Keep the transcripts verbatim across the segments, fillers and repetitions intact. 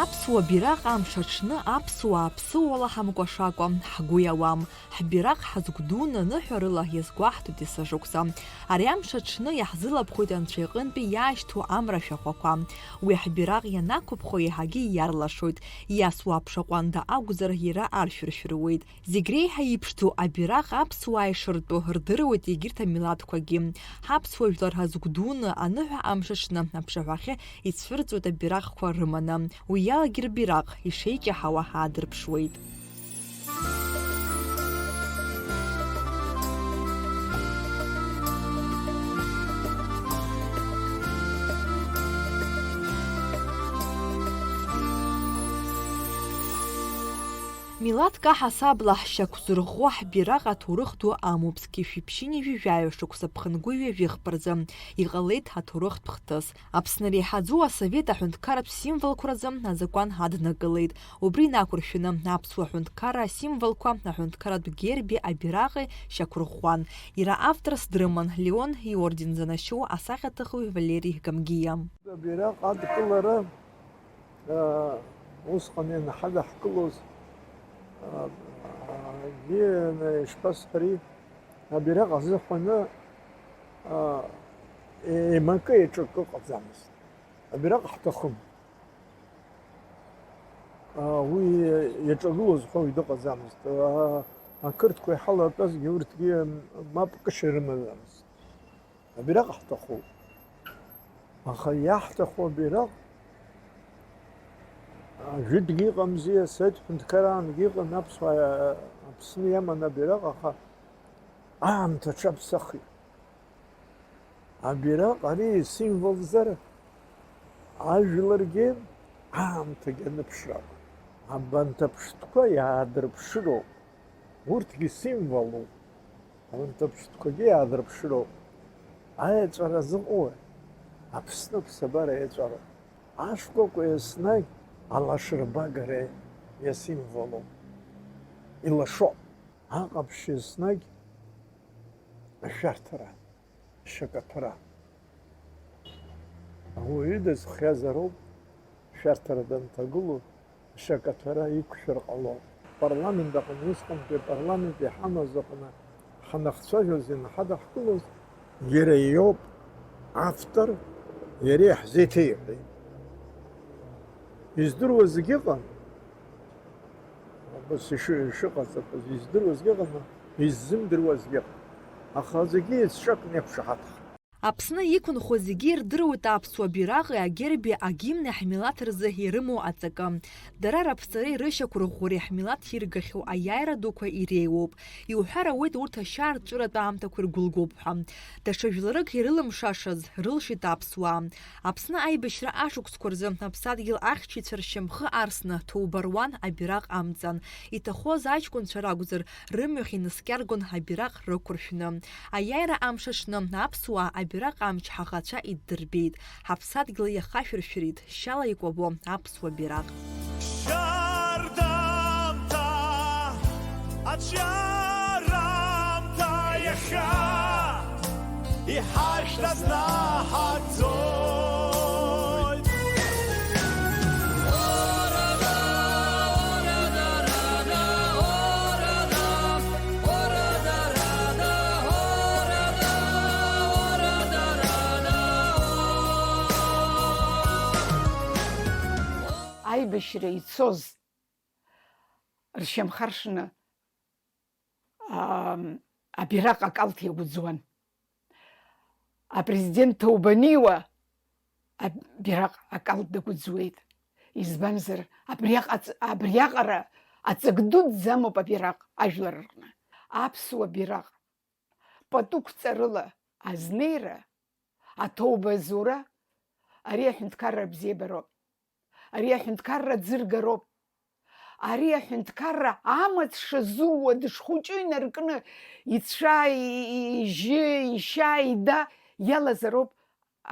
Аԥсуа бираҟ амш аҽны аԥсуаа ԥсыуала ҳамкәашакәа ҳгәы иауам. Ҳбираҟ ҳазгәдуны аныҳәарыла иазгәаҳҭоит есышықәса. Ари амш аҽны иаҳзылаԥхоит Анцәа иҟынтәи иаашьҭу амра ашәахәақәа. Уи ҳбираҟ ианақәыԥхо еиҳагьы иарлашоит. Иасуа аԥша ҟәанда акәзар, иара аршәыршәыруеит. Зегь реиҳа иԥшӡоу абираҟ аԥсуаа ишыртәу рдыруеит егьырҭ амилаҭқәагьы. Ҳаԥсуа жәлар ҳазгәдуны аныҳәа амш аҽны аԥшаҳәахьы ицәырҵуеит абираҟқәа рыманы. Уи иалагьы рбираҟ ишеиҷаҳауа аадырԥшуеит. Милаҭк аҳасабала ҳшьақәзырӷәӷәо ҳбираҟ аҭоурых ду амоуп, зқьи жәшәи ԥшьынҩажәи жәаҩа шықәса ԥхынгәи ҩажәи хԥа рзы иҟалеит аҭоурыхтә хҭыс. Аԥсны иреиҳаӡоу асовет аҳәынҭқарратә символқәа рзы азакәан аднакылеит. Убри инақәыршәаны аԥсуа ҳәынҭқарра асимволқәа аҳәынҭқарратә герби абираҟи шьақәырӷәӷәан. Иара авторс дрыман, Леон иорден занашьоу асахьаҭыхҩы Валери Гамгиа. Абираҟ адкылара, аа, усҟан ианаҳадаҳкылоз, аа, егьи, ишԥасҳәари, абираҟ азыҳәаны, аа, еимакы-еиҿакы ыҟаӡамызт. Абираҟ ҳҭахым. Аа, уи иаҿагылоз ҳәа уаҩ дыҟаӡамызт. Аа, ақырҭқәа иҳалатәазгьы урҭгьы мап кышьа рымаӡамызт. Абираҟ ҳҭахуп. Аха иаҳҭаху абираҟ, а, жәытәгьы ыҟамзи, асовет ҳәынҭқарраангьы ыҟан, аԥсуаа Аԥсны иаман абираҟ, аха аамҭа аҽаԥсахит. Абираҟ ари исимволзар, ажәларгьы аамҭагьы аныԥшра акәын. Абанҭ аԥштәқәа иаадырԥшыроуп, урҭгьы символуп. Урҭ аԥштәқәагьы иаадырԥшыроуп. Аеҵәара зыҟоу Аԥсны аԥсабара еҵәароуп. Ашкәакәа еснагь алашарбагара иасимволуп. Илашоуп. Аҟаԥшь еснагь ашәарҭара, ашьакаҭәара. Ауаҩы дазхиазароуп. Шәарҭара данҭагылоу, ашьакаҭәара иқәшәар ҟалон. Апарламент аҟны, усҟантәи апарламент иҳамаз аҟны ҳанахцәажәоз, ианҳадаҳкылоз, иара иоуп автор, иара иаҳзеиҭеиҳәеит. Издыруа зегьы ыҟан. Абас иши-, ишыҟаҵатәыз издыруазгьы ыҟан, иззымдыруазгьы ыҟан. Аха зегьы еицҿакны иақәшаҳаҭхеит. Аԥсны иқәынхо зегьы ирдыруеит аԥсуа бираҟи агерби агимни ҳмилаҭ рзы ирымоу аҵакы. Дара раԥҵареи рышьақәырӷәӷәареи ҳмилаҭ иргахьоу аиааира дуқәа иреиуоуп. Иуҳәар ауеит урҭ ашьаарҵәыратә аамҭақәа иргәылгоуп ҳәа. Даҽа жәларык ирылымшашаз рылшеит аԥсуаа. Аԥсны аибашьра ашықәсқәа рзы аԥсадгьыл ахьчаҩцәа ршьамхы арсны ҭоуба руан абираҟ амҵан. Иҭахоз аҷкәынцәа ракәзар, рымҩахь инаскьаргон абираҟ рықәыршәны. Аиааира амш аҽны аԥсуаа абираҟ амч ҳаӷацәа иддырбеит. Ҳаԥсадгьыл иахашәыршәырит шьала икәабо аԥсуа бираҟ. Шьардаамҭа, аҿиараамҭа иахьа. Иҳашәҭаз наҳагӡоит. Аибашьра ицоз ршьамхы аршны, аа, абираҟ акалҭ иагәыӡуан. Апрезидент ҭоуба аниуа, абираҟ акалҭ дагәыӡуеит. Избанзар, абриаҟ-, абриаҟара аҵак дуӡӡа амоуп абираҟ ажәлар рҟны. Аԥсуа бираҟ пату қәҵарыла азнеира, аҭоуба азура, ари аҳәынҭқарра абзиабароуп. Ари аҳәынҭқарра ӡыргароуп. Ари аҳәынҭқарра амаҵ шазууа дышхәыҷу инаркны ицәа, и-, и-, ижьы, ишьа, ида иалазароуп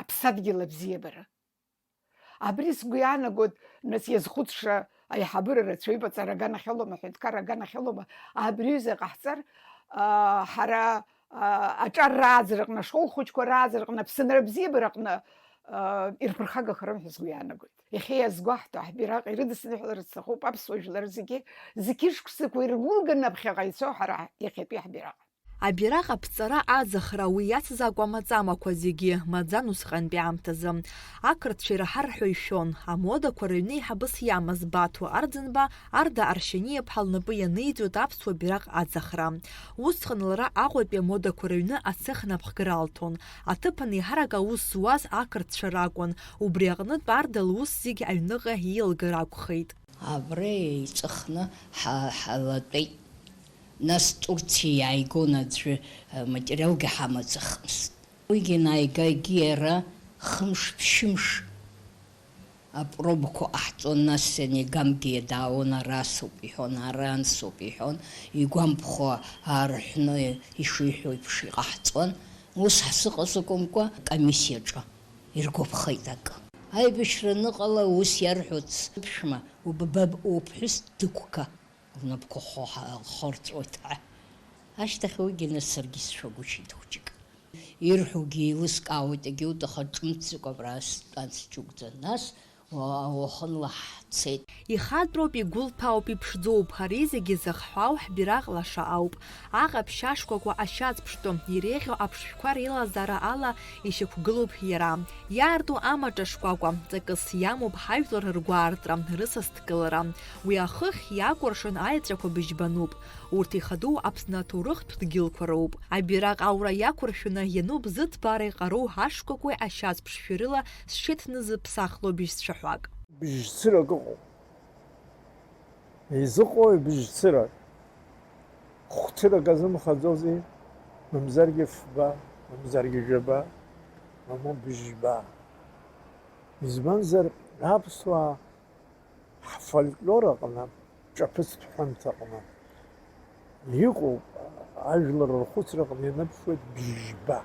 аԥсадгьыл абзиабара. Абри сгәы иаанагоит, нас, иазхәыцша аиҳабыра рацәаҩуп, аҵара аганахьалоума, аҳәынҭқарра аганахьалоума, абри аҩыза ҟаҳҵар, аа, ҳара, аа, аҿар рааӡараҟны, ашкол хәыҷқәа рааӡараҟны, Аԥсынра абзиабараҟны, аа, ирԥырхагахарым ҳәа сгәы иаанагоит. Иахьа иазгәаҳҭо, ҳбираҟ ирыдысныҳәаларц сҭахуп аԥсуа жәлар зегьы, зқьышықәсақәа иргәылганы аԥхьаҟа ицо ҳара иахьатәи ҳбираҟ. Абираҟ аԥҵара, аӡахра, уи иацыз акәым аҵамақәа зегьы маӡан усҟантәи аамҭазы. Ақырҭцәа ираҳар ҳәа ишәон, амодақәа рыҩны еиҳабыс иамаз Баҭо Арӡынба Арда Аршьаниаԥҳа лнапы ианиҵоит аԥсуа бираҟ аӡахра. Усҟан лара Аҟәатәи амодақәа рыҩны ацех напхгара алҭон. Аҭыԥан еиҳарак аус зуаз ақырҭцәа ракәын, убри аҟнытә Арда лус зегь аҩныҟа иеилгар акәхеит. Абра еиҵыхны ҳа-, ҳалатәеит. Нас Турциа иааигон аӡәы, материалгьы ҳамаӡахмызт. Уигьы наигаигьы иара хымш-ԥшьымш апробақәа ҟаҳҵон, нас Сенегамгьы даауан, ара соуп иҳәон, ара ансоуп иҳәон, игәамԥхо аарҳәны ишиҳәо еиԥш иҟаҳҵон. Ус ҳзыҟаз акәымкәа, акомиссиаҿы иргәаԥхеит акы. Аибашьра аныҟала ус иарҳәоит, сыԥшәма, убабаб уԥҳәыс дықәга, лнапқәа хо-, ҳа-, хорҵәоит ҳәа. Ашьҭахь уигьы нас саргьы сшәагәышьеит хәыҷык. Ирҳәогьы еилыскаауеит, егьаут, аха ҿымҭӡакәа абра стәан сџьықәӡа. Нас уа-, уахынла ҳцеит. Ихатәроуп, игәылҭәаауп, иԥшӡоуп, ари зегьы зыхҳәаау ҳбираҟ лаша ауп. Аҟаԥшь ашкәакәа ашьацԥштәы, иреиӷьу аԥшшәқәа реилазаара ала ишьақәгылоуп иара. Иаарту амаҿа шкәакәа, ҵакыс иамоуп ҳажәлар ргәаартра, рысасдкылара. Уи ахыхь иакәыршан аеҵәақәа быжьбануп. Урҭ ихадоу Аԥсны аҭоурыхтә дгьылқәа роуп. Абираҟ аура иақәыршәаны иануп зыҭбаара иҟароу ашкәакәеи ашьацԥшшәи рыла зшьыҭнызыԥсахло быжьцәаҳәак. Быжьцырак ыҟоуп. Изыҟои быжьцырак? Хәцырак азымхаӡози? Мамзаргьы фба, мамзаргьы жәаба, мамоу быжьба. Избанзар, аԥсуаа ҳфольклор аҟны, ҿаԥыцтә ҳәамҭаҟны иҟоуп, ажәлар рхәыцраҟны ианыԥшуеит бжьба,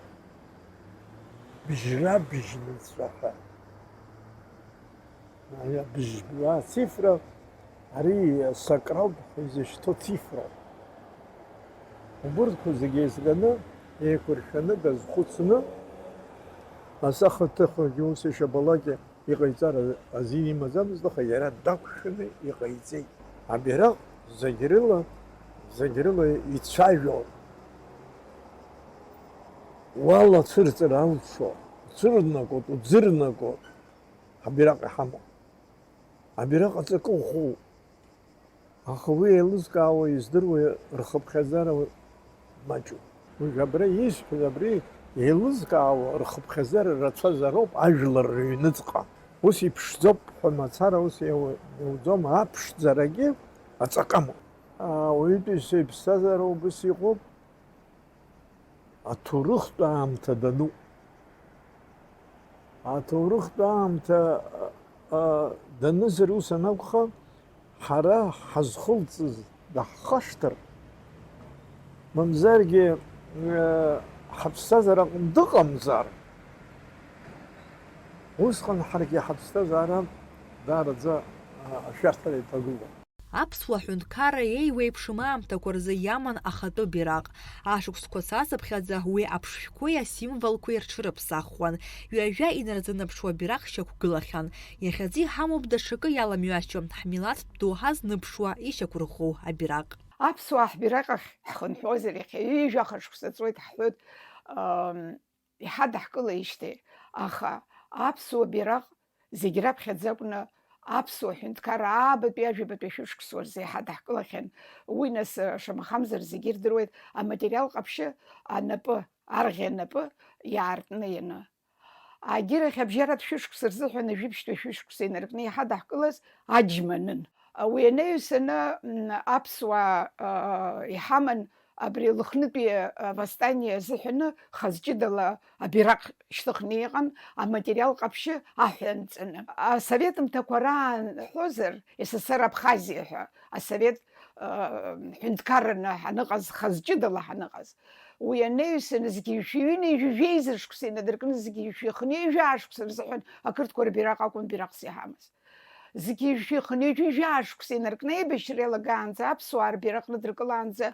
бжьра, бжьныҵәа ҳәа. Ари абжьба ацифра, ари сакралтә ҳәа изышьҭоу цифроуп. Убырҭқәа зегьы еизганы, еиқәыршәаны дазхәыцны, асахьа аҭыхрагьы ус ишабалак иҟаиҵар азин имаӡамызт, аха иара дақәшәаны иҟаиҵеит. Абираҟ зегь рыла, зегь рыла ицәажәон. Уалацәырҵыр алшо, уцәырнагот, уӡырнагот, абираҟ иҳамоуп. Абираҟ аҵакы ӷәӷәоуп. Аха уи еилызкаауа, издыруа рхыԥхьаӡара маҷуп. Уажә абра исҳәаз абри еилызкаауа рхыԥхьаӡара рацәазароуп ажәлар рыҩныҵҟа. Ус иԥшӡоуп ҳәа мацара ус иау-, иауӡом, аԥшӡарагьы аҵакы амоуп. Ауаҩытәыҩса иԥсҭазаара убас иҟоуп. Аҭоурыхтә аамҭа дануп. Аҭоурыхтә аамҭа, а, данызар, ус анакәха, ҳара ҳазхылҵыз даҳхашҭыр, мамзаргьы, а, ҳаԥсҭазаара аҟны дыҟамзар, усҟан ҳаргьы ҳаԥсҭазаара даараӡа, а, ашәарҭара иҭагылоуп. Аԥсуа ҳәынҭқарра еиуеиԥшым аамҭақәа рзы иаман ахатәы бираҟ. Ашықәсқәа цацыԥхьаӡа уи аԥшшәқәеи асимволқәеи рҽырыԥсахуан. Ҩажәа инарзынаԥшуа бираҟ шьақәгылахьан. Иахьазы иҳамоуп даҽакы иаламҩашьо, ҳмилаҭтә доуҳа зныԥшуа ишьақәырӷәӷәоу абираҟ. Аԥсуаа ҳбираҟ ахь ҳхынҳәуазар, иахьа ҩажәаха шықәса ҵуеит ҳҳәоит, ам, иҳадаҳкылеижьҭеи, аха аԥсуа бираҟ зегь раԥхьаӡа акәны аԥсуа ҳәынҭқарра аабатәи ажәабатәи ашәышықәсқәа рзы иҳадаҳкылахьан. Уи нас, шамахамзар, зегьы ирдыруеит, аматериал ҟаԥшьы анапы, арӷьа напы иаартны ианы. Агьырахь абжьаратә шәышықәса рзыҳәан ажәибжьтәи ашәышықәса инаркны иҳадаҳкылаз аџьманын. Уи анаҩсаны, м, аԥсуаа, а, иҳаман абри Лыхнытәи, а, восстание азыҳәаны хаз ҷыдала абираҟ шьҭыхны иҟан, аматериал ҟаԥшьы аҳәа анҵаны. Асовет мҭақәа раан ҳҳәозар, С С Р Абхазиа ҳәа асовет, а, ҳәынҭқарраны ҳаныҟаз, хаз ҷыдала ҳаныҟаз. Уи анаҩсаны зқьи жәшәи ҩынҩажәи жәеиза шықәса инадыркны, зқьи жәшәи хынҩажәи жәаа шықәса рзыҳәан ақырҭқәа рбираҟ акәын бираҟс иҳамаз. Зқьи жәшәи хынҩажәи жәаа шықәса инаркны, аибашьра иалагаанӡа, аԥсуаа рбираҟ рыдыркылаанӡа,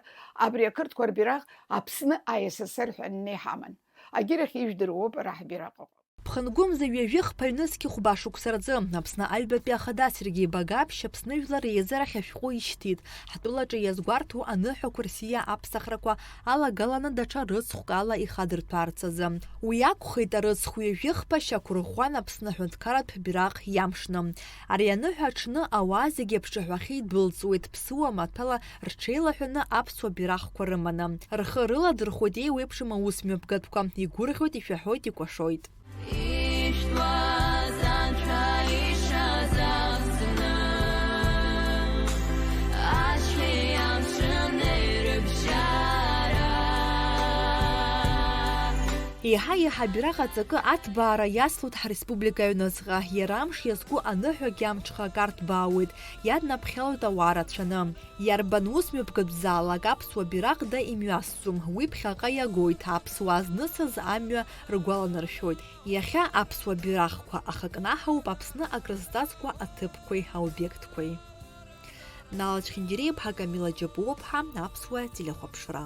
абри ақырҭқәа рбираҟ Аԥсны А С С Р ҳәа анны иҳаман. Агьырахь ижәдыруоуп ара ҳбираҟ ыҟоуп. Ԥхынгәымза ҩажәи хԥа ҩнызқь хәба шықәса рзы Аԥсны аҩбатәи ахада Сергеи Багаԥшь Аԥсны жәлар реизарахь ашәҟәы ишьҭит. Ҳтәылаҿы иазгәарҭо аныҳәақәа рсиа аԥсахрақәа алагаланы даҽа рыцхәк ала ихадырҭәаарц азы. Уи акәхеит, арыцхә ҩажәи хԥа шьақәырӷәӷәан Аԥсны аҳәынҭқарратә бираҟ иамшны. Ари аныҳәа аҽны ауаа зегьы аԥшаҳәахьы идәылҵуеит, ԥсыуа маҭәала рҽеилаҳәаны аԥсуа бираҟқәа рыманы. Рхы рыладырхәоит еиуеиԥшым аусмҩаԥгатәқәа, игәырӷьоит, ишәаҳәоит, икәашоит. Ишәҭуаз анцәа ишазаӷзны, ацәеи амшынеи рыбжьара. Еиҳа-еиҳа абираҟ аҵакы аҭбаара иацлоит ҳреспублика аҩныҵҟа, иара амш иазку аныҳәагьы амҽхак арҭбаауеит, иаднаԥхьалоит ауаа рацәаны. Иарбан усмҩаԥгатә заалак аԥсуа бираҟ да имҩасӡом, уи ԥхьаҟа иагоит, аԥсуаа знысыз амҩа ргәаланаршәоит. Иахьа аԥсуа бираҟқәа ахакнаҳауп Аԥсны акрызҵазкуа аҭыԥқәеи аобиектқәеи. Нала Цәхьангириаԥҳа, Камила Џьапуаԥҳа, Аԥсуа телехәаԥшра.